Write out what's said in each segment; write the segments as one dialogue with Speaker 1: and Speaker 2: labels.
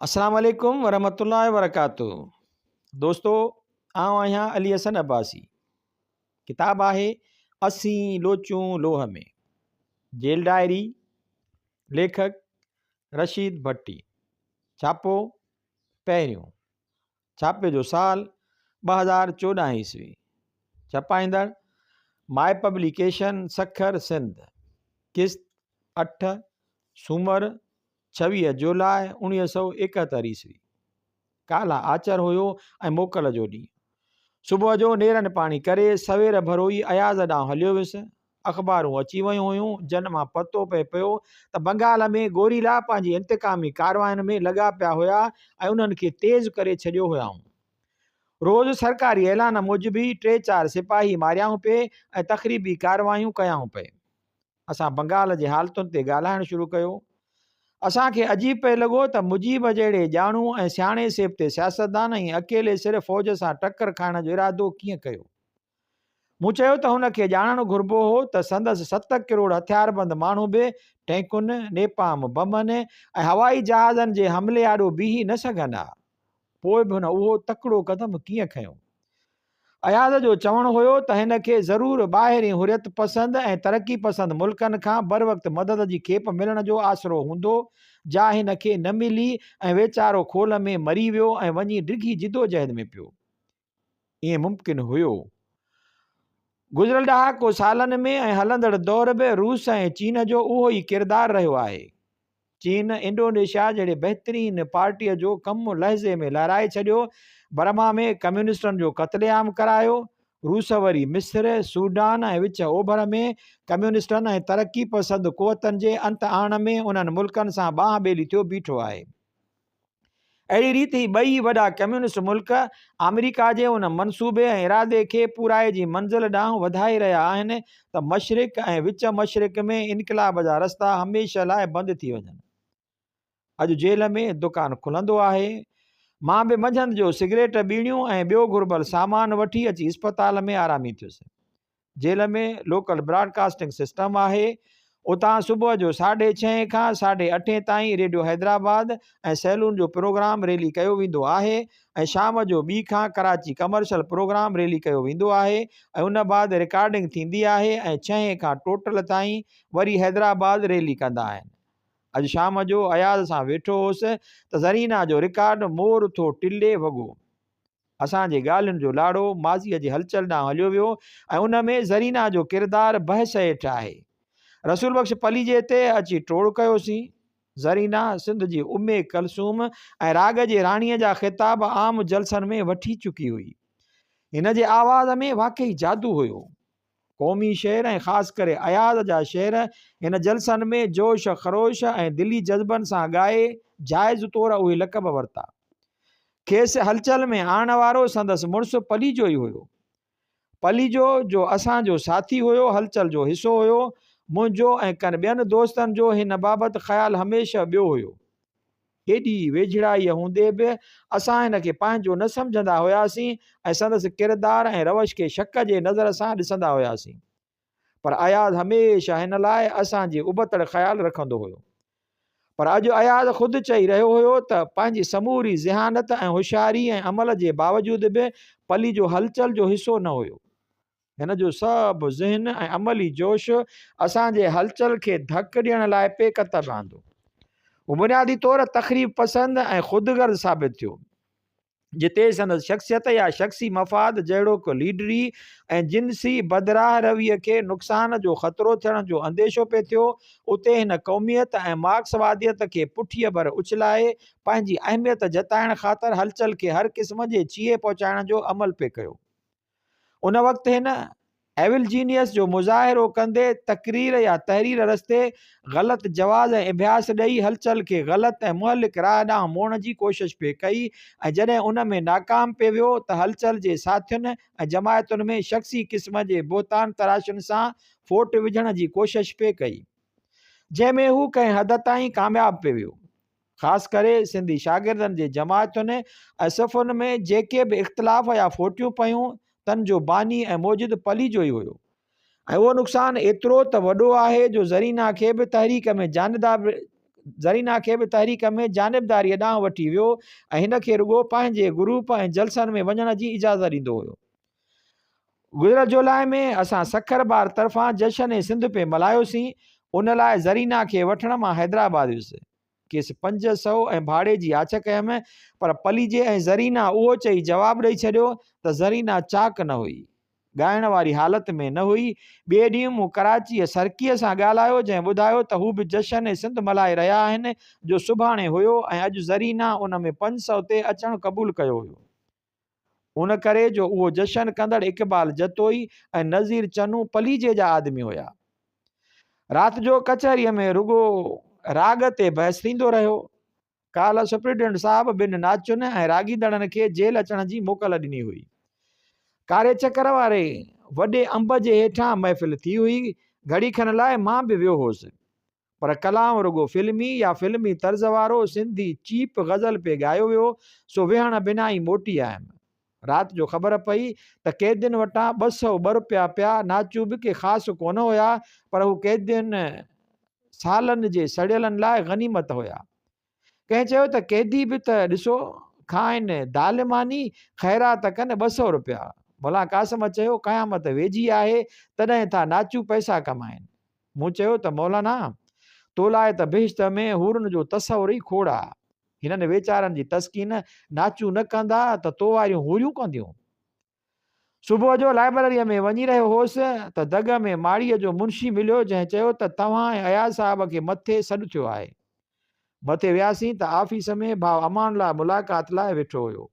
Speaker 1: السلام عليڪم ورحمة الله وبرڪاته دوستو آئون آهيان علي حسن عباسي ڪتاب آهي اسين لوچون لوهه ۾ جيل ڊائري ليکڪ رشيد ڀٽي ڇاپو پهريون ڇاپي جو سال 2014 عيسوي ڇپائيندڙ ماء پبليڪيشن سکر سنڌ قسط 8 سومر 26 جولاء 1971 عيسوي. ڪالهه آچر هيو ۽ موڪل جو ڏينهن. صبح جو نيرن پاڻي ڪري سوير ڀروئي اياز ڏانهن هليو ويس. اخبارون اچي ويون هيون، جن مان پتو پئي پيو ته بنگال ۾ گوريلا پنهنجي انتقامي ڪارواين ۾ لڳا پيا هيا ۽ انهن کي تيز ڪري ڇڏيو هيائون. روز سرڪاري اعلان موجب ئي ٽي چار سپاهي ماريائون پئي ۽ تخريبي ڪاروايون ڪيائون پئي. اسان بنگال جي حالتن تي ڳالهائڻ شروع ڪيو. اسان کي عجيب پئي لڳو ته مجيب جهڙي ڄاڻو ۽ سياڻي سيبتي سياستدان ائين اڪيلي سر فوج سان ٽڪر کائڻ جو ارادو ڪيئن ڪيو. مون چيو ته هن کي ڄاڻڻ گهربو هو ته سندس ست ڪروڙ هٿياربند ماڻهو به ٽينڪن، نيپام بمن ۽ هوائي جهازن جي حملي آڏو بيهي نه سگهن ها. پوء به هن اهو تڪڙو قدم ڪيئن کنيو؟ اياز جو چوڻ هيو ته هن کي ضرور ٻاهرين حريت پسند ۽ ترقي پسند ملڪن کان بروقت مدد جي کيپ ملڻ جو آسرو هوندو، جا هن کي نه ملي ۽ ويچارو خول ۾ مري ويو ۽ وڃي ڊگهي جدوجهد ۾ پيو. ائين ممڪن هيو. گذريل ڏهاڪو سالن ۾ ۽ هلندڙ دور به روس ۽ چين جو اهو ئي ڪردار رهيو آهي. چين انڊونيشيا جهڙي بهترين پارٽيء جو ڪم لحظي ۾ لهرائي ڇڏيو، برما ۾ ڪميونسٽن جو قتل عام ڪرايو، روس وري مصر، سوڊان ۽ وچ اوڀر ۾ ڪميونسٽن ۽ ترقي پسند قوتن جي انت آڻڻ ۾ انهن ملڪن سان ٻانهن ٻيلي ٿيو بيٺو آهي. اهڙي ريت هي ٻئي وڏا ڪميونسٽ ملڪ آمريڪا جي ان منصوبي ۽ ارادي کي پورائي جي منزل ڏانهن وڌائي رهيا آهن ته مشرق ۽ وچ مشرق ۾ انقلاب جا رستا هميشه لاء بند ٿي وڃن. اڄ جيل ۾ دڪان کلندو آهي. مان به منجهند جو سگريٽ، ٻيڙيون ۽ ٻيو گهربل سامان وٺي اچي اسپتال ۾ آرامي ٿيس. جيل ۾ لوڪل براڊڪاسٽنگ سسٽم آهي، اتان صبح جو ساڍي ڇهين کان ساڍي اٺين تائين ريڊيو حيدرآباد ۽ سيلون جو پروگرام ريلي ڪيو ويندو آهي ۽ شام جو ٻي کان ڪراچي ڪمرشل پروگرام ريلي ڪيو ويندو آهي ۽ ان بعد رڪارڊنگ ٿيندي آهي ۽ ڇهين کان ٽوٽل تائين وري حيدرآباد ريلي ڪندا آهن. اڄ شام جو اياز سان ويٺو هوس ته زرينا جو رڪارڊ مور ٿو ٽلي وڳو. اسان جي ڳالهين جو لاڙو ماضيء جي هلچل ڏانهن هليو ويو ۽ ان ۾ زرينا جو ڪردار بحث هيٺ آهي. رسول بخش پليجي تي اچي ٽوڙ ڪيوسين. زرينا سنڌ جي ام ڪلثوم ۽ راڳ جي راڻيء جا خطاب عام جلسن ۾ وٺي چڪي هئي. هن جي آواز ۾ واقعي جادو هيو. قومي شعر ۽ خاص ڪري اياز جا شعر هن جلسن ۾ جوش خروش ۽ دلي جذبن سان ڳائي جائز طور اهي لقب ورتا. کيس هلچل ۾ آڻڻ وارو سندس مڙس پليجو ئي هيو. پليجو جو اسان جو ساٿي هيو، هلچل جو حصو هيو. منهنجو ۽ ڪن ٻين دوستن جو هن بابت خيال هميشه ٻيو هيو. ايڏي ويجهڙائيء هوندي به اسان هن کي پنهنجو نه سمجهندا هياسين ۽ سندس ڪردار ۽ روش کي شڪ جي نظر سان ڏسندا هياسين. پر اياز هميشه هن لاء اسان جي ابتڙ خيال رکندو هيو. پر اڄ اياز خود چئي رهيو هيو ته پنهنجي سموري ذهانت ۽ هوشياري ۽ عمل جي باوجود به پليجو هلچل جو حصو نه هيو. هن جو سڀ ذهن ۽ عملي جوش اسان جي هلچل کي ڌڪ ڏيڻ لاء پئي ڪتب آندو. هو بنيادي طور تخريب پسند ۽ خود غرض ثابت ٿيو. جتي سندس شخصيت يا شخصي مفاد جهڙوڪ ليڊري ۽ جنسي بدراهه رويء کي نقصان جو خطرو ٿيڻ جو انديشو پئي ٿيو، اتي هن قوميت ۽ مارڪسواديت کي پٺيء ڀر اڇلائي پنهنجي اهميت جتائڻ خاطر هلچل کي هر قسم جي ڇيهي پهچائڻ جو عمل پئي ڪيو. ان وقت هن ايول جينيس جو مظاهرو ڪندي تقرير يا تحرير رستي غلط جواز ۽ اڀياس ڏئي هلچل کي غلط ۽ مهلڪ راهه ڏانهن موڙڻ جي ڪوشش پئي ڪئي ۽ جڏهن ان ۾ ناڪام پئي ويو ته هلچل جي ساٿين ۽ جماعتن ۾ شخصي قسم جي بهتان تراشين سان ڦوٽ وجهڻ جي ڪوشش پئي ڪئي جنهن ۾ هو ڪنهن حد تائين ڪامياب پئي ويو. خاص ڪري سنڌي شاگردن جي جماعتن ۽ صفن ۾ جيڪي به اختلاف يا ڦوٽيون پيون، تن جو باني ۽ موجد پليجو ئي هيو ۽ اهو نقصان ايترو ته وڏو آهي جو زرينا کي به تحريڪ ۾ زرينا کي به تحريڪ ۾ جانبداريء ڏانهن وٺي ويو ۽ هن کي رڳو پنهنجي گروپ ۽ جلسن ۾ وڃڻ جي اجازت ڏيندو هيو. گذريل جولاء ۾ اسان سکر بار طرفان جشن سنڌ پئي ملهايوسين، ان لاء زرينا کي وٺڻ مان حيدرآباد ويس. کيس 500 ۽ ڀاڙي جي آڇ ڪيم، پر پليجي ۽ زرينا اهو چئي جواب ڏئي ڇڏيو ته زرينا چاڪ نه هئي. ڳائڻ واري حالت ۾ نه هئي. ٻئي ڏينهن مون ڪراچيء سرڪيء سان ڳالهايو، جنهن ٻڌايو ته هو به جشن سنڌ ملهائي رهيا آهن، جو سڀاڻي هيو ۽ اڄ زرينا ان ۾ 500 تي اچڻ قبول ڪيو هيو. ان ڪري جو اهو جشن ڪندڙ اقبال جتوئي ۽ نذير چنو پليجي جا آدمي هيا. رات جو ڪچهريء ۾ رڳو راڳ تي بحث ٿيندو رهيو. ڪالهه سپرنٽينڊنٽ صاحب ٻن ناچن ۽ راڳيندڙن کي جيل اچڻ جي موڪل ڏني هئي. ڪاري چڪر واري وڏي انب جي هيٺان محفل ٿي هئي. گهڙي کن لاء مان به ويو هوس. پر ڪلام رڳو فلمي يا فلمي طرز وارو سنڌي چيپ غزل پئي ڳايو ويو، سو ويهڻ بنا ئي موٽي آيم. رات جو خبر پئي ته قيدين وٽان 202 رپيا پيا، ناچو به ڪي خاص ڪونه هيا، پر هو قيدين سالن جي سڙيلن لاء غنيمت هيا. ڪنهن چيو ته قيدي به ته ڏسو، کائن دال ماني، خيرات ڪن 200 رپيا. ملان قاسم چيو قيامت ويجهي آهي، تڏهن ٿا ناچو پئسا ڪمائن. مون چيو ته مولانا! تو لاء ته بهشت ۾ حورن جو تصور ئي کوڙ آ. هنن ويچارن جي تسڪين ناچو نه ڪندا ته تو واريون حوريون ڪنديون. صبح جو لائبرريء ۾ وڃي رهيو هوس ته دڳ ۾ ماڙيء جو منشي مليو جنهن چيو ته توهان ۽ اياز صاحب کي مٿي سڏ ٿيو آهي. مٿي وياسين ته آفيس ۾ ڀاء امان الله ملاقات لاء ويٺو هيو.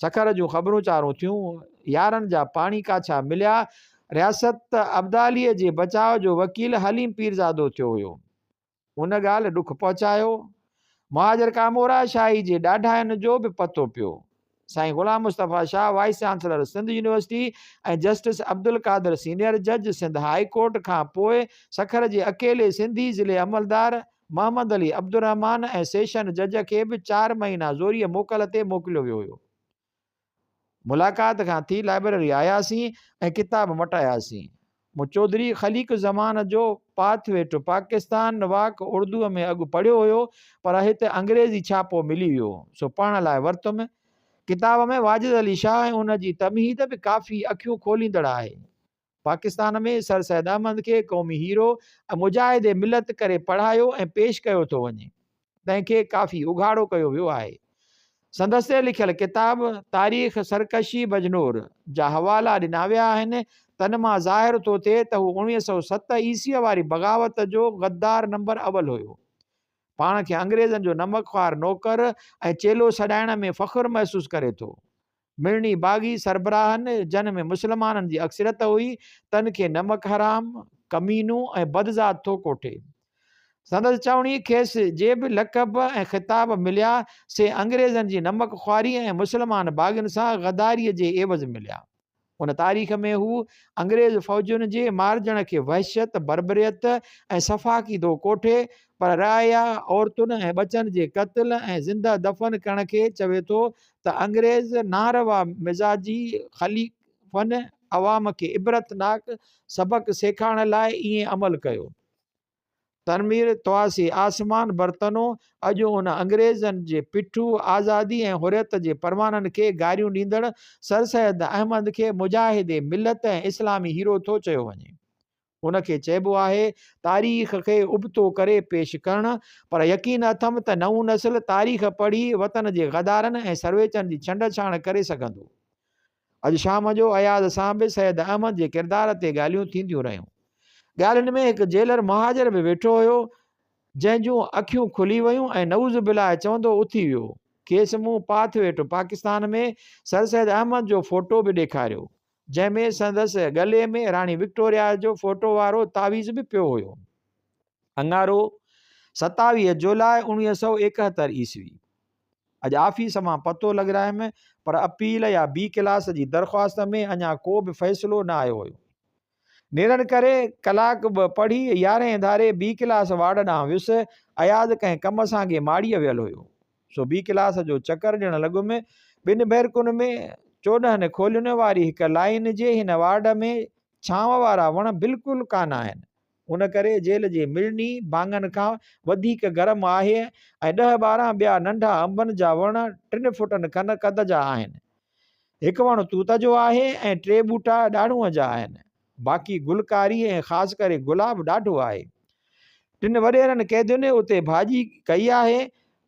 Speaker 1: سکر جون خبرون چارون ٿيون. يارن جا پاڻي ڪاڇا مليا. رياست ابداليء جي بچاء جو وڪيل حليم پيرزادو ٿيو هيو. ان ڳالهه ڏک پهچايو. مهاجر ڪامورا شاهي جي ڏاڍاين جو به پتو پيو. سائين Ghulam Mustafa Shah vice chancellor Sindh university ۽ justice Abdul Qadir senior جج سنڌ هاء ڪورٽ کان پوء سکر جي اڪيلي سنڌي ضلعي عملدار محمد علي عبدالرحمان ۽ سيشن جج کي به چار مهينا زوريء موڪل تي موڪليو ويو هيو. ملاقات کان ٿي لائبرري آياسين ۽ ڪتاب مٽاياسين. مون چوڌري خليق الزمان جو path way to Pakistan walk اردوء ۾ اڳ پڙهيو هيو پر هت انگريزي ڇاپو ملي ويو سو پڙهڻ لاء ورتم. ڪتاب ۾ واجد علي شاهه ۽ ان جي تمهيد به ڪافي اکيون کوليندڙ آهي. پاڪستان ۾ سر سيد احمد کي قومي هيرو ۽ مجاهد ملت ڪري پڙهايو ۽ پيش ڪيو ٿو وڃي، تنهن کي ڪافي اگهاڙو ڪيو ويو آهي. سندس تي لکيل ڪتاب تاريخ سرڪشي بجنور جا حوالا ڏنا ويا آهن، تن مان ظاهر ٿو ٿئي ته هو 1907 عيسويء واري بغاوت جو غدار نمبر اول هيو. پاڻ کي انگريزن جو نمڪخوار نوڪر ۽ چيلو سڏائڻ ۾ فخر محسوس ڪري ٿو. مڙني باغي سربراهن، جن ۾ مسلمانن جي اڪثريت هئي، تن کي نمڪ حرام، ڪمينو ۽ بدذات ٿو ڪوٺي. سندس چوڻي کيس جي به لقب ۽ خطاب مليا، سي انگريزن جي نمڪ خواري ۽ مسلمان باغين سان غداريء جي عيوض مليا. ان تاريخ ۾ هو انگريز فوجين جي مارجڻ کي وحشت، بربريت ۽ سفاڪي ٿو ڪوٺي، پر رعايا، عورتن ۽ ٻچن جي قتل ۽ زنده دفن ڪرڻ کي چوي ٿو ته انگريز ناروا مزاجي خليفن عوام کي عبرتناڪ سبق سيکارڻ لاء ائين عمل ڪيو. تنوير تواسي آسمان برتنو اڄ ان انگريزن جي پٺو آزادي ۽ حريت جي پروانن کي گاريون ڏيندڙ سر سيد احمد کي مجاهد ملت ۽ اسلامي هيرو ٿو چيو وڃي. ان کي چئبو آهي تاريخ کي ابتو ڪري پيش ڪرڻ پر يقين اٿم ته نئون نسل تاريخ پڙهي وطن جي غدارن ۽ سرويچن جي ڇنڊ ڇاڻ ڪري سگهندو. اڄ شام جو اياز سان به سيد احمد جي ڪردار تي ڳالهيون ٿينديون رهيون. ڳالهين ۾ هڪ جيلر مهاجر به ويٺو هيو، جنهن جون اکيون کلي ويون ۽ نعوذ بالله چوندو اٿي ويو. کيس مون path way to Pakistan ۾ sir Syed Ahmed جو فوٽو به ڏيکاريو، جنهن ۾ سندس ڳلي ۾ راڻي وڪٽوريا جو فوٽو وارو تعويذ به پيو هيو. اڱارو، 27 جولاء 1971 عيسوي. اڄ آفيس مان پتو لڳرايم پر اپيل يا بي ڪلاس جي درخواست ۾ اڃا ڪو به فيصلو نه آيو هيو. نيرن ڪري ڪلاڪ ٻه پڙهي يارهين ڌاري بي ڪلاس وارڊ ڏانهن ويس. اياز ڪنهن ڪم سانگي ماڙيء ويل هيو. سو بي ڪلاس جو چڪر ڏيڻ لڳم. ٻن بئرڪن ۾ 14 کولين واري هڪ لائين جي هن وارڊ ۾ ڇانو وارا وڻ بلڪل ڪانه آهن. ان ڪري جيل جي مڙني ڀاڱن کان وڌيڪ گرم آهي ۽ ڏهه 12 ٻيا ننڍا انبن جا وڻ ٽن فوٽن کن قد جا آهن. هڪ وڻ توت جو آهي ۽ ٽي ٻوٽا ڏاڙهونء جا آهن. باقي گلڪاري ۽ خاص ڪري گلاب ڏاڍو آهي. ٽن وڏيرن قيدين اتي ڀاڄي ڪئي آهي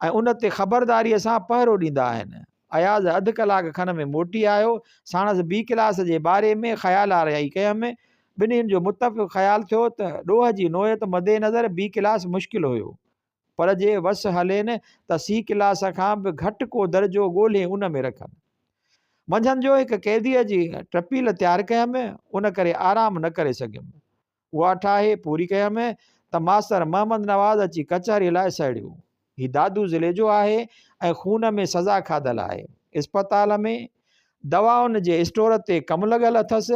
Speaker 1: ۽ ان تي خبرداريء سان پهرو ڏيندا آهن. اياز اڌ ڪلاڪ کن ۾ موٽي آيو. ساڻس بي ڪلاس جي باري ۾ خيال آرائي ڪيم. ٻنهين جو متفق خيال ٿيو ته ڏوهه جي نوعيت مدنظر بي ڪلاس مشڪل هيو. پر جي وس هلين ته سي ڪلاس کان به گهٽ ڪو درجو ڳولهي ان ۾ رکن. منجهند جو هڪ قيديء جي ٽپيل تيار ڪيم، ان ڪري آرام نه ڪري سگهيم. اها ٺاهي پوري ڪيم ته ماستر محمد نواز اچي ڪچهريء لاء سهڙيو. هي دادو ضلعي جو آهي ۽ خون ۾ سزا کاڌل آهي. اسپتال ۾ دوائن جي اسٽور تي ڪم لڳل اٿس.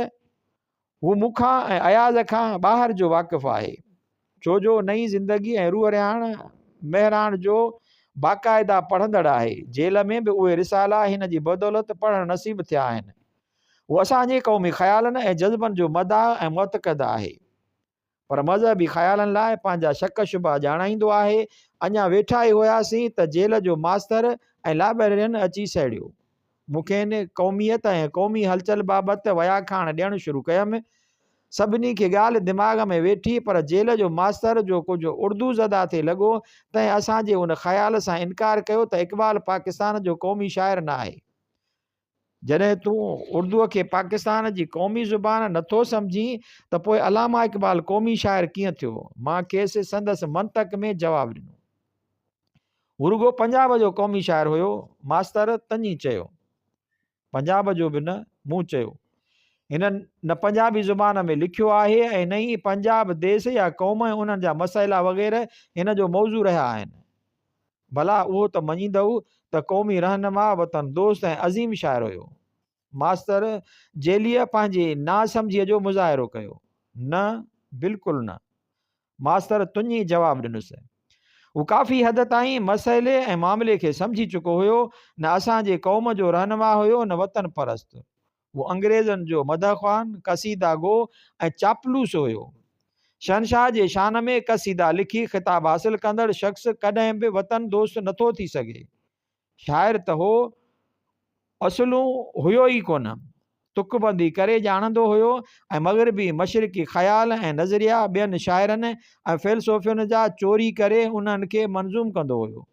Speaker 1: هو مون کان ۽ اياز کان ٻاهر جو واقف آهي، ڇو جو نئين زندگي ۽ روح رهاڻ مهراڻ جو باقاعده پڙهندڙ آهي. جيل ۾ به اهي رسالا هن جي بدولت پڙهڻ نصيب ٿيا آهن. هو اسان جي قومي خيالن ۽ جذبن جو مداح ۽ معتقد آهي. پر مذهبي خيالن لاء پنهنجا شڪ شبها ڄاڻائيندو آهي. اڃا ويٺا ئي هياسين ته جيل جو ماستر ۽ لائبريرين اچي سهڙيو. مون کين قوميت ۽ قومي هلچل بابت وياکاڻ ڏيڻ شروع ڪيم. سڀني کي ڳالهه دماغ ۾ ويٺي پر جيل جو ماستر جو ڪجهه اردو زده ٿي لڳو تنهن اسان جي ان خيال سان انڪار ڪيو ته اقبال پاڪستان جو قومي شاعر نه آهي. جڏهن تون اردوء کي پاڪستان جي قومي زبان نه ٿو سمجهين ته پوء علامه اقبال قومي شاعر ڪيئن ٿيو؟ مان کيس سندس منطق ۾ جواب ڏنو. هو رڳو پنجاب جو قومي شاعر هيو. ماستر تڃي چيو. پنجاب جو به نه، مون چيو. هن نه پنجابي زبان ۾ لکيو آهي ۽ نه ئي پنجاب ديس يا قوم ۽ انهن جا مسئلا وغيره هن جو موضوع رهيا آهن. ڀلا اهو ته مڃيندؤ ته قومي رهنما، وطن دوست ۽ عظيم شاعر هيو. ماستر جيليء پنهنجي ناسمجهيء جو مظاهرو ڪيو. نه، بلڪل نه. ماستر تڃي جواب ڏنس. هو ڪافي حد تائين مسئلي ۽ معاملي کي سمجهي چڪو هيو. نه اسان جي قوم جو رهنما هيو نه وطن پرست. هو انگريزن جو مدح خوان، قصيده گو ۽ چاپلوس هيو. شهنشاهه جي شان ۾ قصيدا لکي خطاب حاصل ڪندڙ شخص ڪڏهن به وطن دوست نٿو ٿي سگهي. شاعر ته هو اصلون هيو ئي ڪونه. تڪبندي ڪري ڄاڻندو هيو ۽ مغربي مشرقي خيال ۽ نظريا ٻين شاعرن ۽ فيلسوفين جا چوري ڪري انهن کي منظوم ڪندو هيو.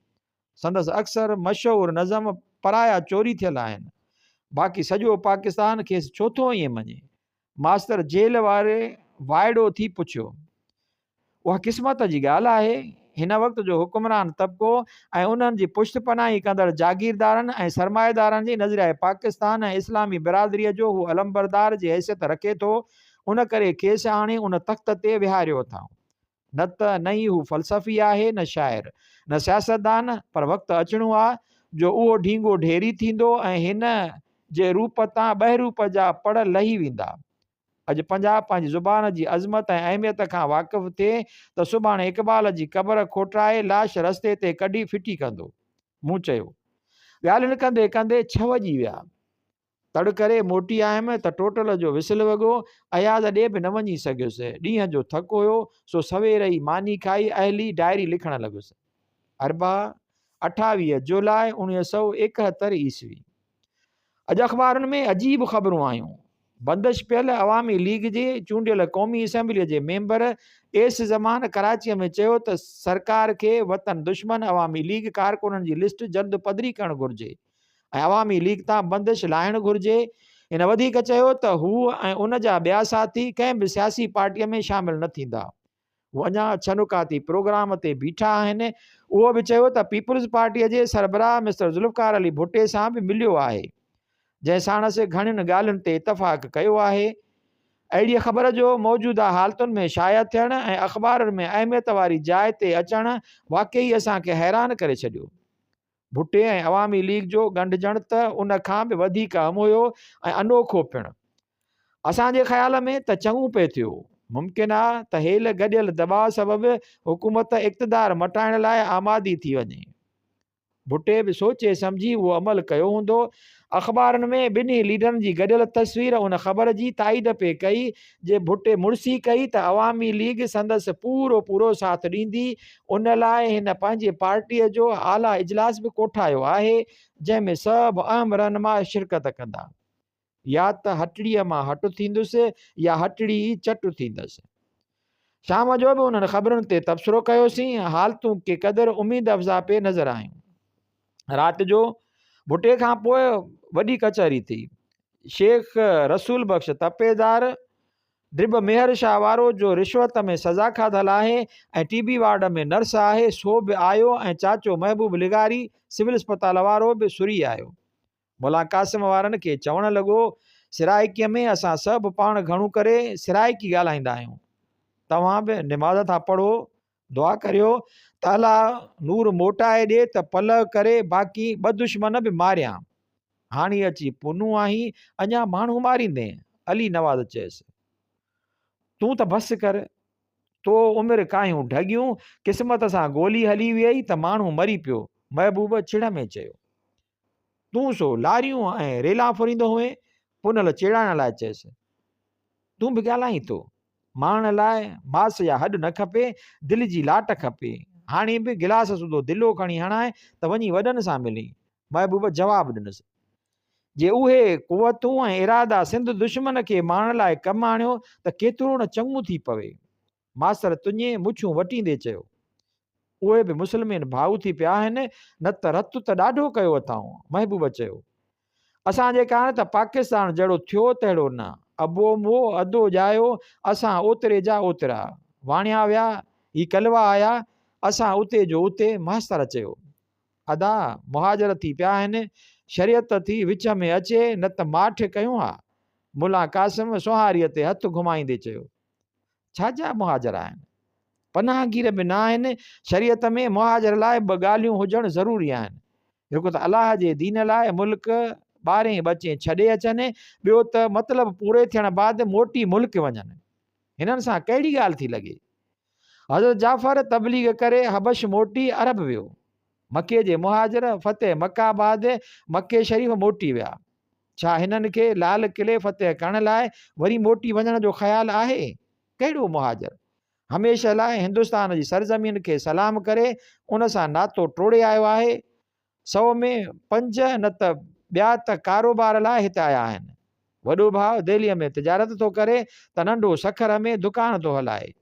Speaker 1: سندس اڪثر مشهور نظم پرايا چوري ٿيل آهن. باقي سڄو پاڪستان کيس ڇو ٿو ائين مڃي؟ ماستر جيل واري وائڙو ٿي پڇيو. اها قسمت جي ڳالهه آهي. هن وقت جو حڪمران طبقو ۽ انهن جي پشت پناهي ڪندڙ جاگيردارن ۽ سرمائيدارن جي نظريهء پاڪستان ۽ اسلامي برادريء جو هو علمبردار جي حيثيت رکي ٿو، ان ڪري کيس آڻي ان تخت تي ويهاريو اٿائون. نه ته نه ئي هو فلسفي آهي نه شاعر، نه سياستدان، پر وقت اچڻو آ جو اهو ڍينگو ڍيري ٿيندو ۽ هن جي روپ تان ٻهروپ جا پڙ لهي ويندا. اڄ پنجاب پنهنجي زبان جي عظمت ۽ اهميت کان واقف ٿئي ته سڀاڻي اقبال جي قبر کوٽرائي لاش رستي تي ڪڍي ڦٽي ڪندو. مون چيو. ڳالهين ڪندي ڪندي ڇهه وڄي ويا. تڙ ڪري موٽي آيم ته ٽوٽل جو وسل وڳو، اياز ڏي به نه وڃي سگهيس. ڏينهن جو ٿڪ هيو، سو سوير ئي ماني کائي اهلي ڊائري لکڻ لڳس. اربع، 28 جولاء 1971 عيسوي. اڄ اخبارن ۾ عجيب خبرون آيون. بندش پيل عوامي ليگ جي چونڊيل قومي اسيمبليء جي ميمبر ايس زمان ڪراچيء ۾ چيو ته سرڪار کي وطن دشمن عوامي ليگ ڪارڪنن جي لسٽ جلد پڌري ڪرڻ گهرجي. ۽ عوامي ليگ تان بندش لاهڻ گهرجي. هن وڌيڪ چيو ته هو ۽ ان جا ٻيا ساٿي ڪنهن به سياسي پارٽيء ۾ شامل نه ٿيندا. هو اڃا ڇهه نڪاتي پروگرام تي بيٺا آهن. اهو به چيو ته پيپلز پارٽيء جي سربراهه مسٽر ذوالفقار علي ڀٽي سان به مليو آهي، جنهن ساڻس گهڻين ڳالهين تي اتفاق ڪيو آهي. اهڙيء خبر جو موجوده حالتن ۾ شايع ٿيڻ ۽ اخبارن ۾ اهميت واري جاء تي اچڻ واقعي اسان کي حيران ڪري ڇڏيو. ڀٽي ۽ عوامي ليگ جو ڳنڍجڻ ته ان کان به وڌيڪ اهم هيو ۽ انوکو پڻ. اسان جي خيال ۾ ته چڱو پئي ٿيو. ممڪن آ ته هيل گڏيل دٻاء سبب حڪومت اقتدار مٽائڻ لاء آمادي ٿي وڃي. ڀٽي به سوچي سمجهي اهو عمل ڪيو هوندو. اخبارن ۾ ٻنهي ليڊرن جي گڏيل تصوير ان خبر جي تائيد پئي ڪئي، جي ڀٽي مڙسي ڪئي ته عوامي ليگ سندس پورو پورو ساٿ ڏيندي، ان لاء هن پنهنجي پارٽيء جو اعليٰ اجلاس به ڪوٺايو آهي، جنهن ۾ سڀ اهم رهنما شرڪت ڪندا. يا ته هٽڙيء مان هٽ ٿيندس يا هٽڙي ئي چٽ ٿيندس. شام جو به انهن خبرن تي تبصرو ڪيوسين. حالتون ڪي قدر اميد افزا پئي نظر آيون. رات جو ڀٽي کان پوء وڏي ڪچهري ٿي. شيخ رسول بخش تپيدار، ڊرٻ ميهر شاهه وارو جو رشوت ۾ سزا کاڌل آهي ۽ ٽي بي وارڊ ۾ نرس آهي سو به آيو ۽ چاچو محبوب لغاري سول اسپتال وارو به سري آيو. ملان قاسم وارن کي چوڻ لڳو، سرائيڪيء ۾ اسان سڀ پاڻ گهڻو ڪري سرائيڪي ڳالهائيندا آهيون. توهان به نماز ٿا پڙهو، دعا ڪريو ته الله نور موٽائي ڏي ته پلئه ڪري باقي ٻه دشمن به ماريان. هاڻي اچي پنهون آهين، اڃا ماڻهو ماريندين؟ علي نواز چيس. تون ته بس ڪر، تو عمر ڪاهيون ڍڳيون، قسمت سان گولي هلي ويئي ته ماڻهو مري پيو. محبوب چڙ ۾ چيو. تون سو لاريون ۽ ريلان ڦريندو هئين؟ پنهل چيڙائڻ لاء چيس. تون به ڳالهائين ٿو. ماڻڻ لاء ماس يا هڏ نه کپي، دل جي لاٽ کپي. هاڻي به گلاس سوڌو دلو کڻي هڻانء ته وڃي وڏن سان ملين. محبوب جواب ڏنس. جي اهي قوتون ۽ ارادا سنڌ دشمن کي ماڻڻ لاء ڪم آڻيو ته ڪيترو نه چڱو ٿي پوي. ماستر تڃي مڇون وٽيندي چيو. اهي به مسلمين ڀائو ٿي پيا آهن، نه ته رت ته ڏاڍو ڪيو اٿائون. محبوب چيو. اسان جي ڪاڻ ته پاڪستان جهڙو ٿيو تهڙو نه. ابو مئو، ادو ڄايو، اسان اوتري جا اوترا. واڻيا ويا، هي ڪلوا آيا، اسان اتي جو اتي. ماستر چيو. ادا، مهاجر ٿي پيا آهن، شريعت ٿي وچ ۾ اچي، نه ته ماٺ ڪيون ها. ملان قاسم سونهاريء تي هٿ گهمائيندي چيو. ڇا جا مهاجر آهن؟ پناهگير به نه آهن. شريعت ۾ مهاجر لاء ٻه ڳالهيون هجڻ ضروري آهن. هڪ ته الله جي دين لاء ملڪ ٻارهين ٻچين ڇڏي اچن، ٻيو ته مطلب پوري ٿيڻ بعد موٽي ملڪ وڃن. هنن سان ڪهڙي ڳالهه ٿي لڳي؟ حضرت جعفر تبليغ ڪري حبش موٽي عرب ويو. مڪي جي مهاجر فتح مڪه بعد مڪي شريف موٽي ويا. ڇا هنن کي لال قلعي فتح ڪرڻ لاء وري موٽي وڃڻ جو خيال آهي؟ ڪهڙو مهاجر؟ هميشه لاء هندستان جي سرزمين کي سلام ڪري ان سان ناتو ٽوڙي آيو آهي. سئو ۾ پنج نه ته ٻيا ته ڪاروبار لاء هت آيا آهن. وڏو ڀاء دهليء ۾ تجارت ٿو ڪري ته ننڍو سکر ۾ دڪان ٿو هلائي.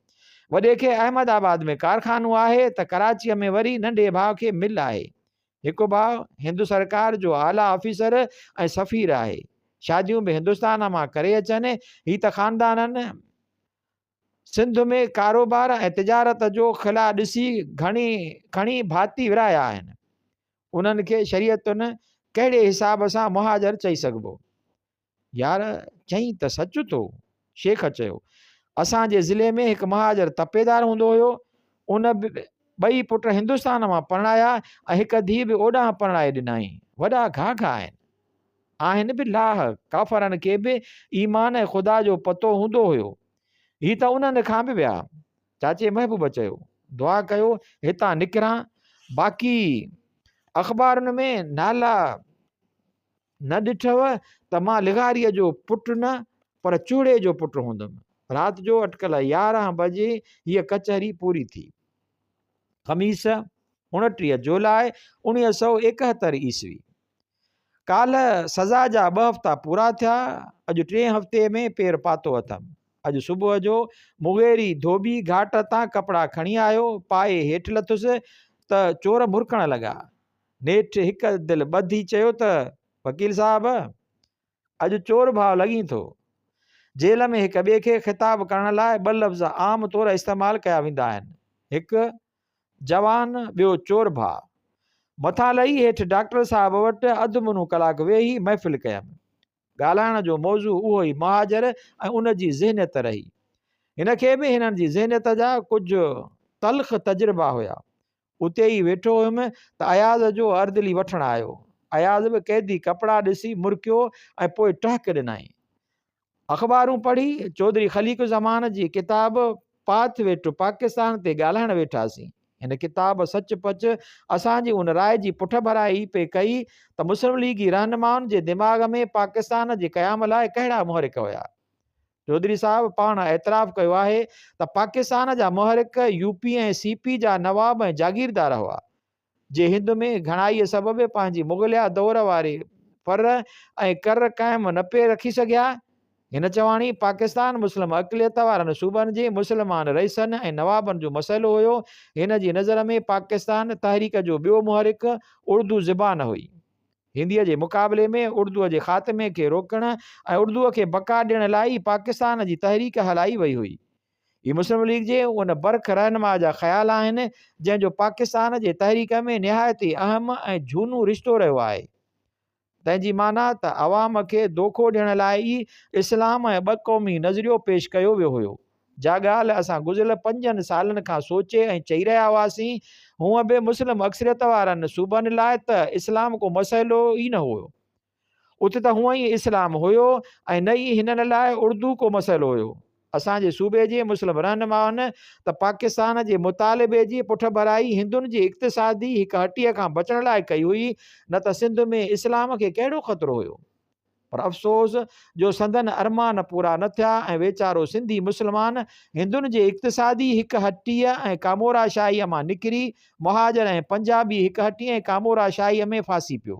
Speaker 1: وڏي کي احمد آباد ۾ ڪارخانو آهي ته ڪراچيء ۾ وري ننڍي ڀاء کي مل آهي. هڪ ڀاء هند سرڪار جو اعليٰ آفيسر ۽ سفير آهي. شاديون به هندستان مان ڪري اچن. هي ته خاندانن سنڌ ۾ ڪاروبار ۽ تجارت جو خلا ڏسي گهڻي کڻي ڀاتي ورهايا آهن. انهن کي شريعتن ڪهڙي حساب سان مهاجر چئي سگهبو؟ يار چئين ته سچ ٿو. شيخ چيو. اسان جي ضلعي ۾ هڪ مهاجر تپيدار هوندو هيو. ان به ٻئي پٽ هندستان مان پرڻايا ۽ هڪ ڌيء به اوڏانهن پرڻائي ڏنائين. وڏا گهاگهه آهن. آهن به لاهه. ڪافرن کي به ايمان ۽ خدا جو پتو هوندو هيو. هي ته انهن کان به ويا. چاچي محبوب چيو. دعا ڪيو هتان نڪران. باقي اخبارن ۾ نالا نه ڏٺو ته مان لغاريء جو پٽ نه پر چوهڙي جو پٽ هوندم. رات جو اٽڪل 11 بجي هيء ڪچهري پوري ٿي. خميس، 29 جولاء 1971 عيسوي. ڪالهه سزا جا ٻه هفتا پورا ٿيا، اڄ ٽئين هفتي ۾ پير پاتو اٿم. اڄ صبح جو مغيري ڌوٻي گهاٽ تان ڪپڙا کڻي آيو، پائي هيٺ لٿس ته چور مرڪڻ لڳا. نيٺ هڪ دل ٻڌي چيو ته وڪيل صاحب! اڄ چور ڀاء لڳين ٿو. جيل ۾ هڪ ٻئي کي خطاب ڪرڻ لاء ٻه لفظ عام طور استعمال ڪيا ويندا آهن. هڪ جوان ٻيو چور ڀاء. مٿان لهي هيٺ ڊاڪٽر صاحب وٽ اڌ منو ڪلاڪ ويهي محفل ڪيم. ڳالهائڻ جو موضوع اهو ئي مهاجر ۽ ان جي ذهنيت رهي. هن کي به هنن جي ذهنيت جا ڪجهه تلخ تجربا هيا. اتي ئي ويٺو هيم ته اياز جو اردلي وٺڻ آيو. اياز به قيدي ڪپڙا ڏسي مرڪيو ۽ پوء ٽهڪ ڏنائين. اخبارون پڙهي چوڌري خليق الزمان جي ڪتاب پاٿ وي ٽو پاڪستان تي ڳالهائڻ ويٺاسين. هن ڪتاب سچ پچ اسان جي ان راء جي پٺڀرائي پئي ڪئي ته مسلم ليگي رهنمائن جي دماغ ۾ پاڪستان جي قيام لاء ڪهڙا محرڪ هيا. چوڌري صاحب پاڻ اعتراف ڪيو آهي ته پاڪستان جا محرڪ يو پي ۽ سي پي جا نواب ۽ جاگيردار هئا، جي هند ۾ گهڻائيء سبب پنهنجي مغليه دور واري ڦر ۽ ڪر قائم نه پئي رکي سگهيا. هن چواڻي پاڪستان مسلم اقليت وارن صوبن جي مسلمان رئيسن ۽ نوابن جو مسئلو هيو. هن جي نظر ۾ پاڪستان تحريڪ جو ٻيو محرڪ اردو زبان هئي. هنديء جي مقابلي ۾ اردوء جي خاتمي کي روڪڻ ۽ اردوء کي بقا ڏيڻ لاء ئي پاڪستان جي تحريڪ هلائي وئي هئي. هي مسلم ليگ جي ان برک رهنما جا خيال آهن، جنهن جو پاڪستان جي تحريڪ ۾ نهايت ئي اهم ۽ جهونو رشتو رهيو آهي. تنهن جي معنيٰ ته عوام کي دوکو ڏيڻ لاء ئي اسلام ۽ ٻه قومي نظريو پيش ڪيو ويو هيو. جا ڳالهه اسان گذريل پنجن سالن کان سوچي ۽ چئي رهيا هئاسين. هونء به مسلم اڪثريت وارن صوبن لاء ته اسلام ڪو مسئلو ئي نه هيو. اتي ته هونئن ئي اسلام هيو ۽ نه ئي هنن لاء اردو ڪو مسئلو هيو. اسان جي صوبي جي مسلم رهنمائن ته پاڪستان جي مطالبي جي پٺڀرائي هندن جي اقتصادي هڪ هٽيء کان بچڻ لاء ڪئي هئي، نه ته سنڌ ۾ اسلام کي ڪهڙو خطرو هيو. پر افسوس جو سندن ارمان پورا نه ٿيا ۽ ويچارو سنڌي مسلمان هندن جي اقتصادي هڪ هٽيء ۽ ڪامورا شاهيء مان نڪري مهاجر ۽ پنجابي هڪ هٽي ۽ ڪامورا شاهيء ۾ ڦاسي پيو.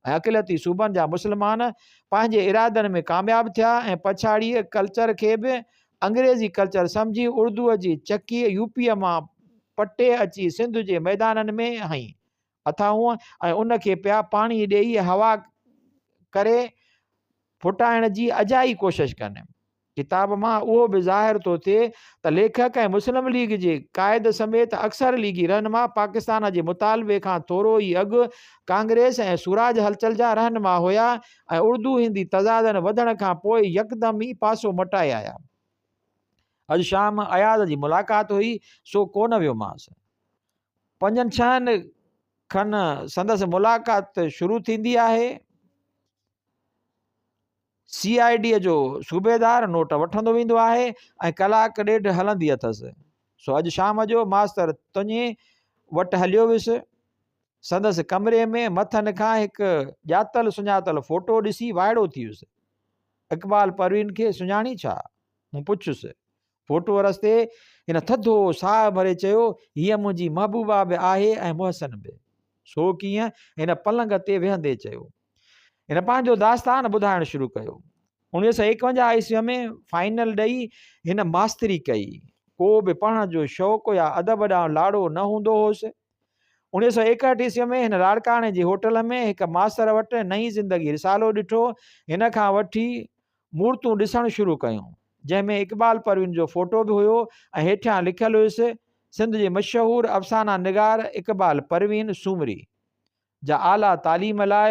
Speaker 1: ۽ اقليتي صوبن جا مسلمان پنهنجي ارادن ۾ ڪامياب ٿيا ۽ پڇاڙيء ڪلچر کي به انگريزي ڪلچر سمجهي اردوء جي چڪي يوپيء مان پٽي اچي سنڌ جي ميدانن ۾ هنئي اٿائون ۽ ان کي پيا پاڻي ڏيئي هوا ڪري ڦٽائڻ جي اجائي ڪوشش ڪن. ڪتاب مان اهو به ظاهر ٿو ٿئي ته ليکڪ ۽ مسلم ليگ جي قائد سميت اڪثر ليگي رهنما پاڪستان جي مطالبي کان ٿورو ئي اڳ ڪانگريس ۽ سوراج هلچل جا رهنما هيا ۽ اردو هندي تضادن وڌڻ کان پوء يڪدم ئي پاسو مٽائي آيا. اڄ شام اياز جي ملاقات هئي سو ڪونه ويومانس. پنجن ڇهن کن سندس ملاقات شروع ٿيندي آهي. سي I D جو صوبيدار نوٽ وٺندو ويندو آهي ۽ ڪلاڪ ڏيڍ هلندي اٿس. سو اڄ شام جو ماستر تنيي وٽ هليو ويس. سندس ڪمري ۾ مٿن کان هڪ ڄاتل سڃاتل فوٽو ڏسي وائڙو ٿي ويس. اقبال پروين کي سڃاڻين ڇا؟ مون پڇيس. فوٽوء رستي هن ٿڌو ساهه ڀري چيو، هيء منهنجي محبوبا به آهي ۽ محسن به. سو ڪيئن؟ هن پلنگ تي ويهندي چيو. هن پنهنجو داستان ٻڌائڻ شروع ڪيو. 1951 عيسويء ۾ فائنل ڏئي هن ماستري ڪئي. ڪو به پڙهڻ جو شوق يا ادب ڏانهن لاڙو نه هوندو هوس. 1961 عيسويء ۾ هن لاڙڪاڻي جي هوٽل ۾ هڪ ماستر وٽ نئين زندگي رسالو ڏٺو. هن کان وٺي مورتون ڏسڻ شروع ڪيون، جنهن ۾ اقبال پروين جو فوٽو به هيو ۽ هيٺيان لکيل هيس، سنڌ جي مشهور افسانه نگار اقبال پروين سومري. جا اعليٰ تعليم لاء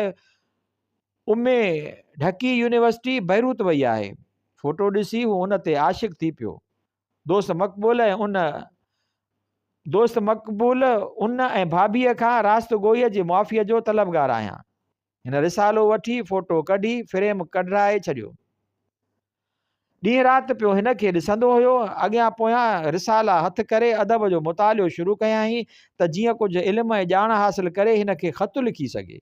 Speaker 1: امي ڍڪي يونيورسٽي بيروت وئي آهي. فوٽو ڏسي هو ان تي عاشق ٿي پيو. دوست مقبول ۽ ان دوست مقبول ان ۽ ڀاڀيء کان راست گوئيء جي معافيء جو طلبگار آهيان. هن رسالو وٺي فوٽو ڪڍي فريم ڪڍرائي ڇڏيو. ڏينهن رات پيو هن کي ڏسندو هيو. اڳيان پويان رسالا هٿ ڪري ادب جو مطالعو شروع ڪيائين ته جيئن ڪجهه علم ۽ ڄاڻ حاصل ڪري هن کي خط لکي سگهي.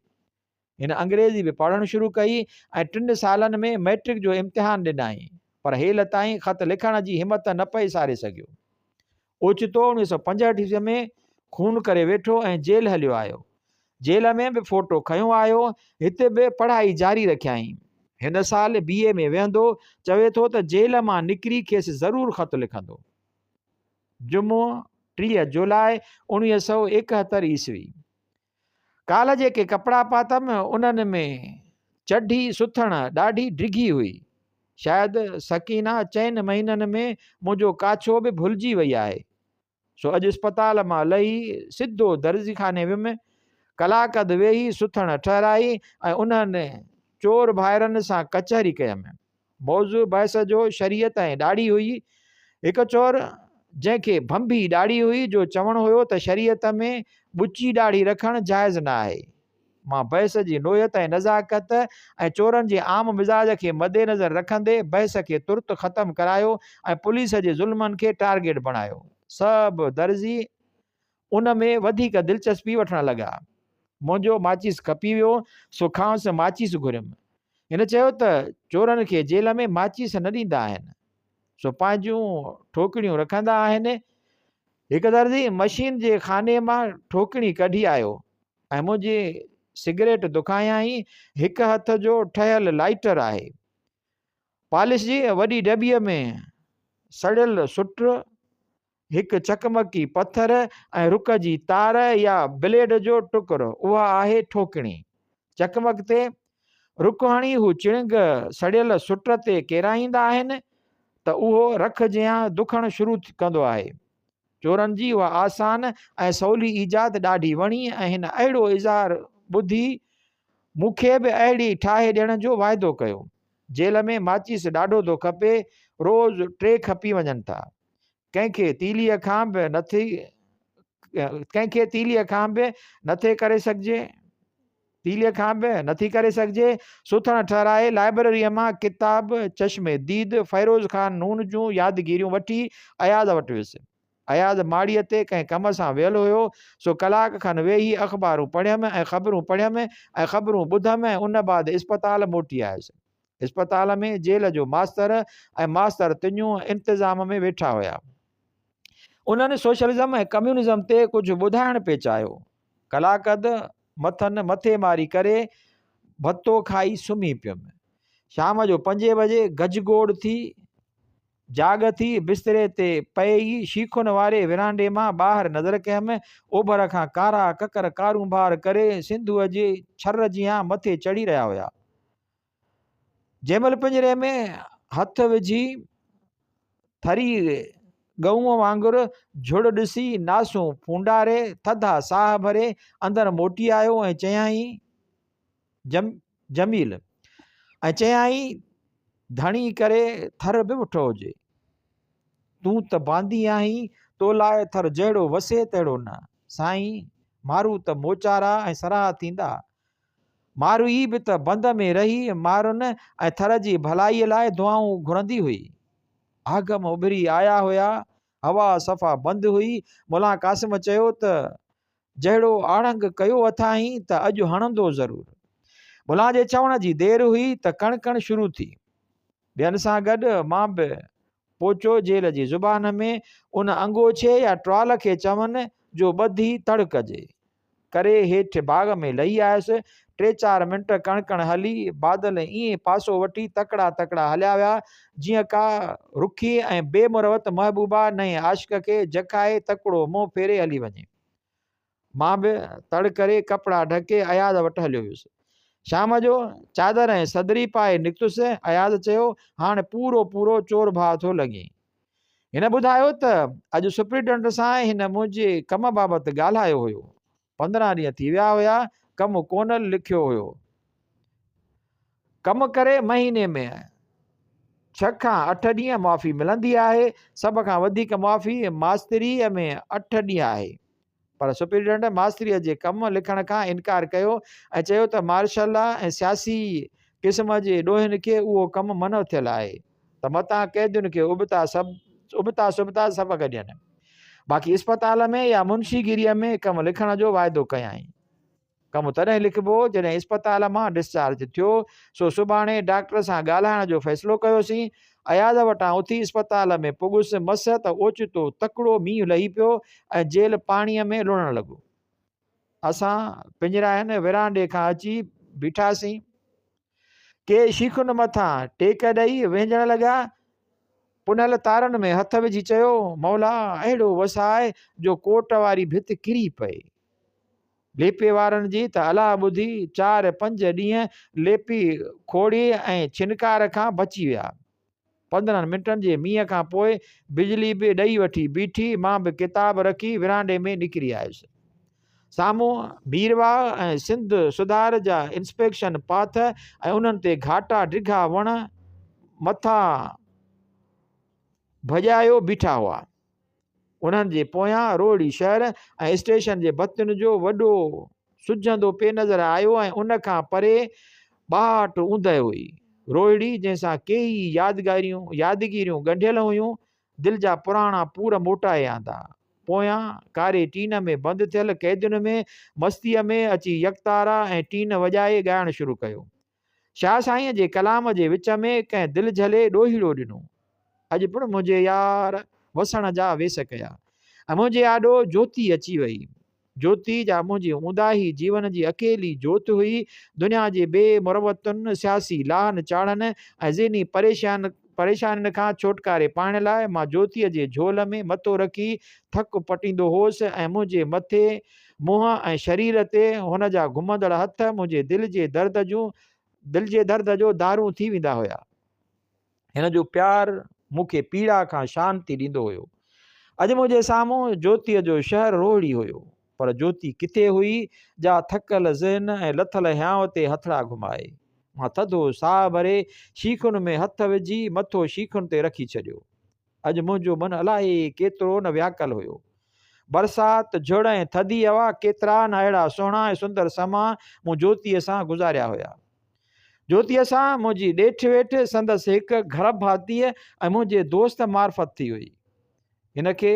Speaker 1: هن انگريزي به پڙهڻ شروع ڪئي ۽ ٽن سالن ۾ مئٽرڪ جو امتحان ڏنائين پر هيل تائين خط لکڻ جي همت نه پئي ساري سگهيو. اوچتو 1965 عيسويء ۾ خون ڪري ويٺو ۽ جيل هليو آيو. جيل ۾ به فوٽو کنيو آيو. هتي به پڙهائي جاري رکيائين. هن سال بي اي ۾ ويهندو. چوي ٿو ته جيل مان نڪري کيس ضرور خط لکندو. جمعو، 30 جولاء 1971 عيسوي. ڪالهه جيڪي ڪپڙا پاتم، انهن ۾ چڍي سٿڻ ڏاڍي ڊگهي هئي. شايد سڪينه چئن مهينن ۾ منهنجو ڪاڇو به ڀلجي وئي آهي. سو اڄ اسپتال مان لهي سڌو درزيخاني ويم. ڪلاڪ اڌ ويهي سٿڻ ٺهرائي ۽ انهن چور ڀائرن سان ڪچهري ڪيم. موضوع بحث جو شريعت ۽ ڏاڙهي هئي. هڪ چور جنهن کي ڀنڀي ڏاڙهي هئي جو چوڻ هيو ته شريعت ۾ ٻچي ڏاڙهي رکڻ جائز نه آهي. مان بحث جي نوعيت ۽ نزاڪت ۽ چورن جي عام مزاج کي مدنظر رکندي بحث کي ترت ختم ڪرايو ۽ پوليس جي ظلمن کي ٽارگيٽ بڻايو. سڀ درزي. ان ۾ وڌيڪ دلچسپي وٺڻ لڳا. منهنجو ماچيس کپي ويو، سو کانئس ماچيس گهريم. هن چيو ته چورن کي جيل ۾ ماچيس نه ڏيندا آهن، سو پنهنجون ٺوڪڻيون رکندا آهن. هڪ درزي مشين جي خاني مان ٺوڪڻي ڪڍي آيو ۽ منهنجي سگريٽ دکايائين. هڪ هٿ جو ٺهيل لائيٽر آهي. پالش جي وڏي ڊٻيء ۾ سڙيل سٽ، هڪ چقمقي پٿر ۽ رڪ جي تار يا بليڊ جو ٽڪر، اها آهي ٺوڪڻي. چقمق تي رڪ هڻي هو چڻنگ سڙيل سٽ تي ڪيرائيندا آهن ته اهو رک جيان دکڻ شروع ڪندو آهي. چورن جي اها آسان ۽ سولي ايجاد ڏاڍي وڻي ۽ هن اهڙو اظهار ٻڌي مون کي به اهڙي ٺاهي ڏيڻ جو واعدو ڪيو. جيل ۾ ماچيس ڏاڍو ٿو کپي، روز ٽي کپي وڃن ٿا. ڪنهن کي تيليء کان به نٿي ڪنهن کي تيليء کان به نٿي ڪري سگهجي تيليء کان به نٿي ڪري سگهجي. سٿڻ ٺهرائي لائبرريء مان ڪتاب چشم ديد فيروز خان نون جون يادگيريون وٺي اياز وٽ ويس. اياز ماڙيء تي ڪنهن ڪم سان ويل هيو، سو ڪلاڪ کن ويهي اخبارون پڙهيم ۽ خبرون پڙهيم ۽ خبرون ٻڌم ۽ ان بعد اسپتال موٽي آيس. اسپتال ۾ جيل جو ماستر ۽ ماستر تنيون انتظام ۾ ويٺا هيا. انهن سوشلزم ۽ ڪميونزم تي ڪجهه ٻڌائڻ پئي چاهيو. ڪلاڪ اڌ مٿن مٿي ماري ڪري ڀتو کائي سمهي پيم. شام جو پنجين بجي گجگوڙ ٿي. جاڳ ٿي بستري تي پئي ئي شيخن واري ورانڊي مان ٻاهر نظر ڪيم. اوڀر کان ڪارا ڪڪر ڪارونڀار ڪري سنڌوء جي ڇر جيان مٿي چڙهي رهيا هيا. جنهن مهل پڃري ۾ هٿ وجهي ٿري ڳئونء وانگر جھڙ ڏسي ناسون ڦونڊاري ٿڌا ساهه ڀري اندر موٽي آيو ۽ چيائين، جميل! ۽ چيائين، ڌڻي ڪري ٿر به وٺو هجي. تون ته باندي آهين، تو لاء ٿر جهڙو وسي تهڙو نه. سائين، مارو ته موچارا ۽ سراها ٿيندا. ماروئي به ته بند ۾ رهي مارن ۽ ٿر جي ڀلائيء لاء دعائون گهرندي هئي. آگم اڀري آيا هيا، هوا صفا بند هئي. ملان قاسم چيو ته جهڙو آڙنگ ڪيو اٿائين ته اڄ هڻندو ضرور. ملان جي چوڻ جي دير هئي ته ڪڻڪڻ شروع ٿي. ٻين سان گڏ مان به پوچو جيل جي زبان ۾ ان انگوڇي يا ٽوال کي چون جو ٻڌي تڙ ڪجي. ڪري هيٺ باغ ۾ لهي آيس. ٽي چار منٽ ڪڻڪڻ هلي، بادل ائين پاسو وٺي تڪڙا تڪڙا هليا ويا، جيئن ڪا رکي ۽ بي مروت محبوبه نئين عاشق کي جکائي تڪڙو منهن ڦيري هلي وڃي. مان به تڙ ڪري ڪپڙا ڍڪي اياز وٽ هليو ويس. شام جو چادر ۽ صدري پائي نڪتس. اياز چيو، هاڻ پورو پورو چور ڀاء ٿو لڳين. هن ٻڌايو ته اڄ سپرنٽنڊنٽ سان هن منهنجي ڪم بابت ڳالهايو هيو. 15 ڏينهن ٿي ويا هيا، ڪم ڪونه لکيو هيو. ڪم ڪري مهيني ۾ ڇهه کان اٺ ڏينهن معافي ملندي آهي. سڀ کان وڌيڪ معافي ماستريء ۾ اٺ ڏينهن آهي. پر سپرنٽنڊنٽ ماستريء جي ڪم لکڻ کان انڪار ڪيو ۽ چيو ته مارشل لا ۽ سياسي قسم جي ڏوهين کي اهو ڪم منع ٿيل آهي ته متان قيدين کي ابتا ابتا سبتا سبق ڏين. باقي اسپتال ۾ يا منشيگيريء ۾ ڪم لکڻ جو واعدو ڪيائين. ڪم تڏهن لکبو جڏهن اسپتال مان ڊسچارج ٿيو، سو سڀاڻي ڊاڪٽر سان ڳالهائڻ جو فيصلو ڪيوسين. اياز وٽان اٿي اسپتال ۾ پڳس مس ته اوچتو تڪڙو مينهن لهي پيو ۽ جيل پاڻيء ۾ لڙهڻ لڳو. اسان پڃرائين ورانڊي کان اچي بيٺاسين. ڪي شيخن مٿان ٽيڪ ڏئي وهنجڻ لڳا. پنهل تارن ۾ هٿ وجهي چيو، مولا اهڙو وساء جو ڪوٽ واري ڀت ڪري پئي. ليپي وارن جي ته الله ٻڌي چار پنج ڏينهن ليپي کوڙي ۽ ڇنڪار کان بچي ويا. 15 منٽن جي مينهن کان پوء بجلي به ڏئي وٺي بيٺي، مان به ڪتاب رکي ورانڊي ۾ نڪري آيس. سامهون ميرواهه ۽ سنڌ سڌار جا انسپيڪشن پاٿ ۽ انهن تي گهاٽا ڊگها وڻ مٿا ڀڄايو بيٺا هئا. انهن جي پويان روهڙي شهر ۽ اسٽيشن جي بتين جو وڏو سجهندو پئي نظر آيو ۽ ان کان پري ٻاٽ اوندهه هئي. روهڙي جنهن سان ڪيئي يادگيريون ڳنڍيل هيون، دل جا پراڻا پور موٽائي آندا. پويان ڪاري ٽين ۾ بند ٿيل قيدين ۾ مستيء ۾ اچي يڪتارا ۽ ٽين وڄائي ڳائڻ شروع ڪيو. شاهه سائينء جي ڪلام جي وچ ۾ ڪنهن دل جهلي ڏوهيڙو ڏنو. اڄ پڻ منهنجي يار وسڻ جا ويس ڪيا ۽ منهنجي آڏو جوتي اچي وئي. جوتي جا منهنجي اونداهي جيون جي اڪيلي جوت هئي، دنيا جي بي مروتن، سياسي لاهن چاڙهن ۽ ذهني پريشانين کان ڇوٽڪاري پائڻ لاء مان جوتيء جي جهول ۾ مٿو رکي ٿڪ پٽيندو هوس ۽ منهنجي مٿي، منهن ۽ شرير تي هن جا گهمندڙ هٿ منهنجي دل جي درد جو دارون ٿي ويندا هيا. هن جو پيار مون کي پيڙا کان شانتي ڏيندو هيو. اڄ منهنجي سامهون جوتيء جو شهر روهڙي هيو، پر جوتي ڪٿي هئي، جا ٿڪل ذهن ۽ لٿل هيانء تي هٿڙا گهمائي. مان ٿڌو ساهه ڀري شيخن ۾ هٿ وجهي مٿو شيخن تي رکي ڇڏيو. اڄ منهنجو من الائي ڪيترو نه وياڪل هيو. برسات، جهڙ ۽ ٿڌي هوا ڪيترا نه اهڙا سهڻا ۽ سندر سما مون جوتيء سان گذاريا هيا. جوتيء سان منهنجي ڏيٺ ويٺ سندس هڪ گهر ڀاتيء ۽ منهنجي دوست معرفت ٿي هئي. هن کي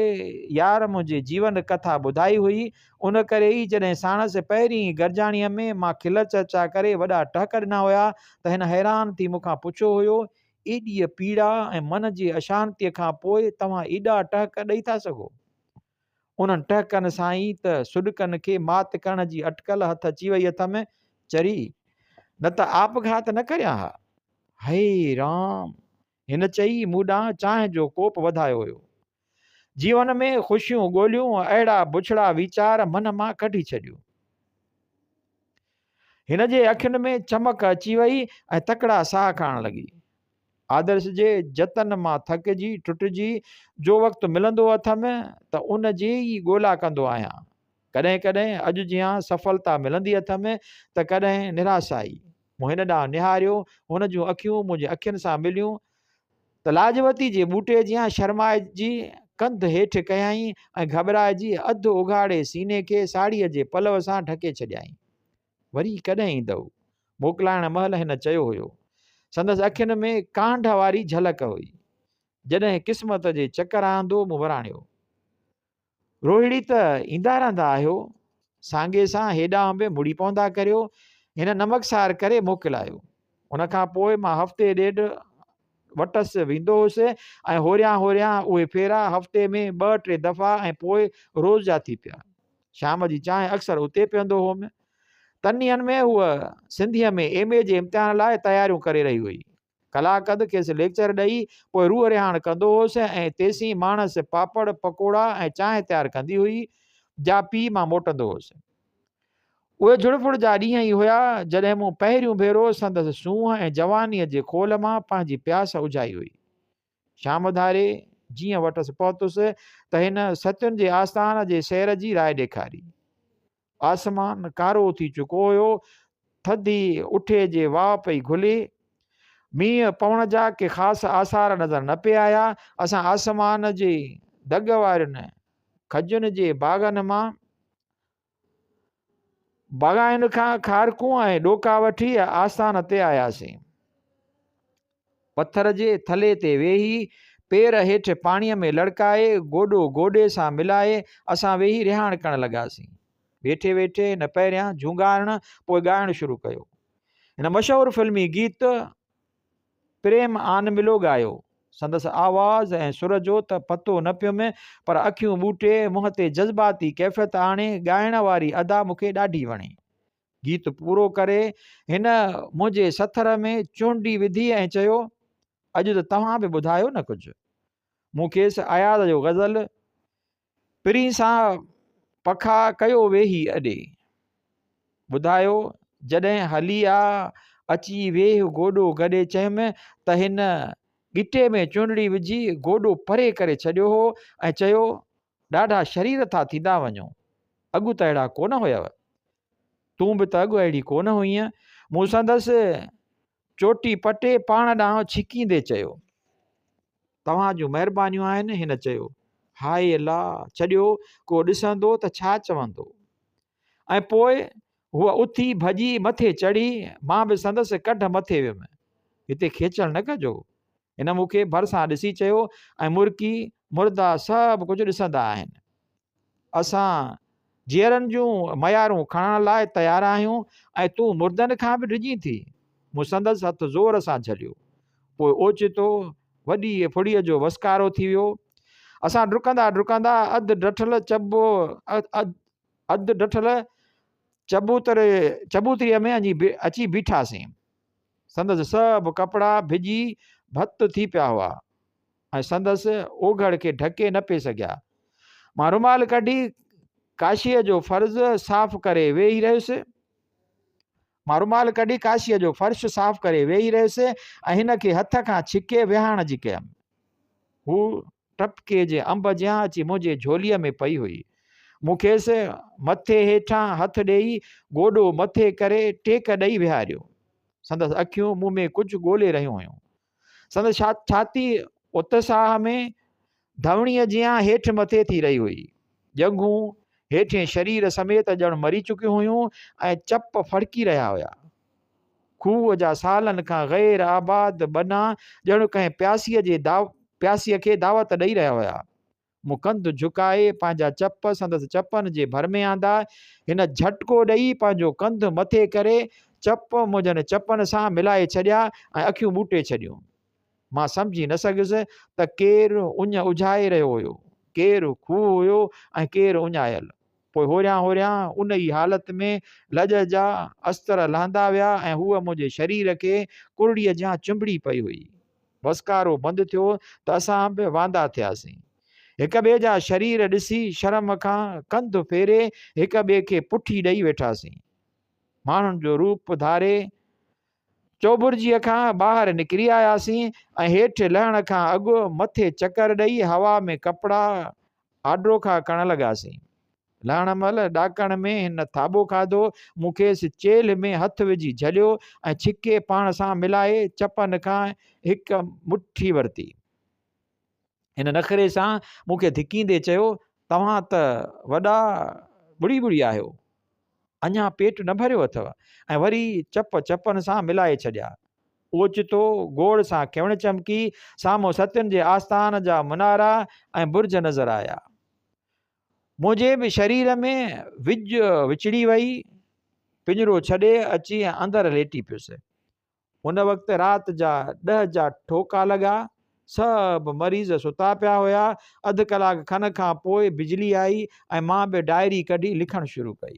Speaker 1: يار منهنجي جيون ڪٿا ٻڌائي هئي، ان ڪري ئي جڏهن ساڻس پهرين ئي گڏجاڻيء ۾ مان کل چرچا ڪري وڏا ٽهڪ ڏنا هيا ته هن حيران ٿي مون کان پڇيو هيو، ايڏيء پيڙا ۽ من جي اشانتيء کان پوء توهان ايڏا ٽهڪ ڏئي ٿا سگهو؟ انهن ٽهڪن سان ئي ته سڏڪن کي مات ڪرڻ جي اٽڪل هٿ اچي وئي اٿم، چري! نه ته آپگهات نه ڪريان ها. هي رام! هن چئي مون ڏانهن چانهه جو ڪوپ وڌايو هيو. جيون ۾ خوشيون ڳوليون، اهڙا بڇڙا ويچار من مان ڪڍي ڇڏيون. هن جي اکين ۾ چمڪ اچي وئي ۽ تڪڙا ساهه کڻڻ لڳي. آدرش جي جتن مان ٿڪجي ٽٽجي جو وقت ملندو اٿم ته ان جي ئي ڳولا ڪندو آهيان. ڪڏهن ڪڏهن اڄ جيان سڦلتا ملندي اٿم ته ڪڏهن نراسائي. مون هن ڏانهن نهاريو، هن جون اکيون منهنجي اکين سان مليون ته لاجونتي جي ٻوٽي جيان شرمائجي ڪنڌ هيٺ ڪيائين ۽ گهٻرائجي اڌ اگهاڙي سيني کي ساڙهيء جي پلؤ سان ڍڪي ڇڏيائين. وري ڪڏهن ايندؤ؟ موڪلائڻ مهل هن چيو هيو. سندس اکين ۾ ڪانڍ واري جهلڪ هئي. جڏهن قسمت جي چڪر آندو مون وراڻيو. روهڙي ته ايندا رهندا آهيو، سانگي سان هيڏانهن به مڙي پوندا ڪريو. هن نمڪسار ڪري موڪلايو. ان کان پوء مان هفتي ڏيڍ وٽس ويندو هوس ۽ هوريان هوريان اهي ڦيرا هفتي ۾ ٻه ٽي دفعا ۽ پوء روز جا ٿي پيا. شام جي چانهه اڪثر اتي پيئندو هوم. تن ڏينهن ۾ هوء سنڌيء ۾ ايم اي جي امتحان لاء تياريون ڪري رهي هئي. ڪلاڪ اڌ کيس ليڪچر ڏئي پوء روح رهاڻ ڪندو هوس ۽ تيسين ماڻس پاپڙ، پڪوڙا ۽ چانهه تيار ڪندي هئي، جا پي مان موٽندو هوس. اهي جھڙ ڦڙ جا ڏينهن ئي هيا، جڏهن مون پهريون ڀيرو سندس سونهن ۽ جوانيء جي خول مان پنهنجي پياس اجهائي هئي. شام ڌاري جيئن وٽس پهتس ته هن ستين جي آستان جي سير جي راء ڏيکاري. آسمان ڪارو ٿي چڪو هيو، ٿڌي اٺي جي واء پئي گهلي. مينهن پوڻ جا ڪي خاص آثار نظر نه پئي آيا. اسان آسمان جي دڳ وارين کجين جي باغن مان باغائين کان کارڪون ۽ ڏوڪا وٺي آستان تي آياسين. پٿر جي ٿلهي تي ويهي، پير هيٺ پاڻيء ۾ لڙڪائي، گوڏو گوڏي سان ملائي، اسان ويهي رهاڻ ڪرڻ لڳاسين. ويٺي ويٺي هن پهريان جهونگارڻ، پوء ڳائڻ شروع ڪيو. هن مشهور فلمي گيت پريم آن ملو ڳايو. سندس آواز ۽ سر جو ته پتو نه پيم، پر اکيون ٻوٽي، منهن تي جذباتي ڪيفيت آڻي ڳائڻ واري ادا مون کي ڏاڍي وڻي. گيت پورو ڪري هن منهنجي سٿر ۾ چونڊي وڌي ۽ چيو، اڄ ته توهان به ٻڌايو نه ڪجهه. مون کيس اياز جو غزل پرين سان پکا ڪيو ويهي اڏي. ٻڌايو، جڏهن هلي آ اچي ويهه گوڏو گڏي چيم ته هن ڳٽي ۾ چونڊڙي وجهي گوڏو پري ڪري ڇڏيو هو ۽ چيو، ڏاڍا شرير ٿا ٿيندا وڃو، اڳ ته اهڙا ڪونه هيؤ. تون به ته اڳ اهڙي ڪونه هئينء. مون سندس چوٽي پٽي پاڻ ڏانهن ڇڪيندي چيو. توهان جون مهربانيون آهن، هن چيو. هاء الا، ڇڏيو، ڪو ڏسندو ته ڇا چوندو؟ ۽ پوء هوء اٿي ڀڄي مٿي چڙهي، مان به سندس ڪڍ مٿي ويم. هتي کيچل نه ڪجو. هن مون کي ڀرسان ڏسي چيو ۽ مرڪي، مردا سڀ ڪجهه ڏسندا آهن. اسان جيئرن جون ميارون کڻڻ لاء تيار آهيون ۽ تون مردن کان به ڊڄين ٿي؟ مون سندس هٿ زور سان جهليو. پوء اوچتو وڏيء ڦڙيء جو وسڪارو ٿي ويو. اسان ڊڪندا ڊڪندا اڌ ڊٺل چٻو اڌ ڊٺل چبوتري چبوتري ۾ اچي بيٺاسين. سندس سڀ ڪپڙا ڀڄي ڀت ٿي پيا هئا. ۽ سندس اوگهڙ کي ڍڪي نه پئي سگهيا. مان رومال ڪڍي ڪاشيء جو فرض صاف ڪري ويهي رهيس. مان رومال ڪڍي ڪاشيء جو فرش صاف ڪري ويهي رهيس ۽ هن کي هٿ کان ڇڪي ويهارڻ جي ڪيم. هو ٽپڪي جي انب جيان اچي منهنجي جهوليء ۾ پئي هئي. مون کيس مٿي هيٺان هٿ ڏيئي گوڏو مٿي ڪري ٽيڪ ڏئي ويهاريو. سندس اکيون مون ۾ ڪجهه ڳولي رهيون هيون. سندس ڇاتي اتساهه ۾ ڌوڻيء جيان هيٺ مٿي ٿي رهي هئي. ڄنگهون هيٺين شرير سميت ڄڻ مري چڪيون هيون ۽ چپ ڦڙڪي رهيا هيا. کوهه جا سالن کان غير آباد ٻنا ڄڻ ڪنهن پياسيء کي دعوت ڏئي رهيا هيا. مون ڪنڌ جهڪائي پنهنجا چپ سندس چپن جي ڀر ۾ آندا. هن جهٽڪو ڏئي پنهنجو ڪنڌ مٿي ڪري چپ منهنجن چپن سان ملائي ڇڏيا ۽ اکيون ٻوٽي ڇڏيون. مان سمجهي نه سگهيس ته ڪير اڃ اجهائي رهيو هيو، ڪير کوهه هيو ۽ ڪير اڃايل. پوء هوريان هوريان ان ئي حالت ۾ لڄ جا استر لهندا ويا ۽ هوء منهنجي شرير کي ڪرڙيء جيان چنبڙي پئي هئي. وسڪارو بند ٿيو ته اسان به واندا ٿياسين. هڪ ٻئي جا شرير ڏسي شرم کان ڪنڌ ڦيري هڪ ٻئي کي پٺي ڏئي ويٺاسين. ماڻهن جو روپ ڌاري چوبرجيء کان ٻاهر نڪري آياسين ۽ هيٺ لهڻ کان اڳ مٿي چڪر ڏئي هوا ۾ ڪپڙا آڊروکا ڪرڻ لڳاسين. لهڻ مهل ڏاڪڻ ۾ هن ٿاٻو کاڌو. مون کيس چيلهه ۾ هٿ وجهي جهليو ۽ ڇڪي پاڻ سان ملائي چپن کان هڪ مٺي ورتي. هن نخري سان مون کي ڌڪيندي چيو، توهان ته وڏا ٻڙي ٻڙي آهيو. اڃا پيٽ نه ڀريو اٿو ۽ وري چپ چپن سان ملائي ڇڏيا. اوچتو گوڙ سان کيوڻ چمڪي، سامهون ستين جي آستان جا منارا ۽ برج نظر آيا. منهنجي به شرير ۾ وڄ وچڙي وئي. پڃرو ڇڏي اچي اندر ليٽي پيس. ان وقت رات جا ڏهه جا ٺوڪا لڳا. سڀ مريض ستا پيا هيا. اڌ ڪلاڪ کن کان پوء بجلي آئي ۽ مان به ڊائري ڪڍي لکڻ شروع ڪئي.